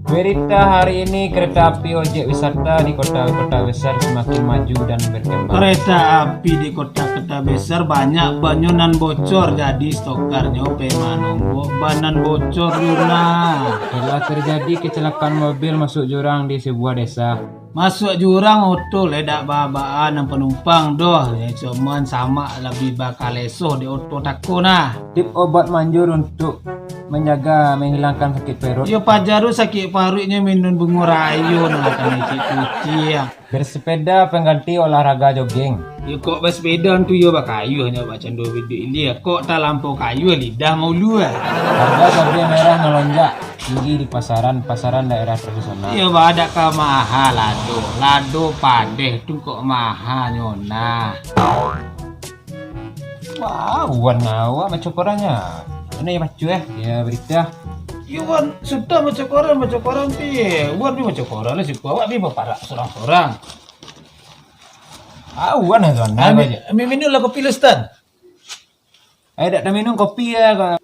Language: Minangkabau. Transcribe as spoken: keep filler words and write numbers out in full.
Berita hari ini, kereta api ojek wisata di kota-kota besar semakin maju dan berkembang. Kereta api di kota-kota besar banyak banyo nan bocor, jadi stokarnyo pai manombok ban nan bocor tu nah. Telah terjadi kecelakaan mobil masuk jurang di sebuah desa. Masuak jurang oto lai dak babaa nan panumpang doh, cuman samak labiah bakaleso di oto tako nah. Tip obat manjur untuk menjaga, menghilangkan sakit perut. Yo paja tu sakik paruiknyo minum bungo rayo nah, kanai cik kuciang. Bersepeda pengganti olahraga jogging. Yo kok basepeda tu yo bakayuah nyo bak cando bidik ilia. Kok talampau kayuah lidah maulua. Harga cabai merah melonjak tinggi di pasaran, pasaran daerah tradisional. Iyo, badak ka maha lado. Lado padeh tu kok maha nyo nah. Wah, wan awak baco koran nyo. Mano yo baco eh? Yo, berita. Iyo, wan sudah baco koran, baco koran pi. Wan pi baco koran lah, siku awak pi baparak sorang-sorang. Ah, wan lah, wan. Ambi, ambi minum lah kopi lu, Stan. Eh, dak taminum kopi yo.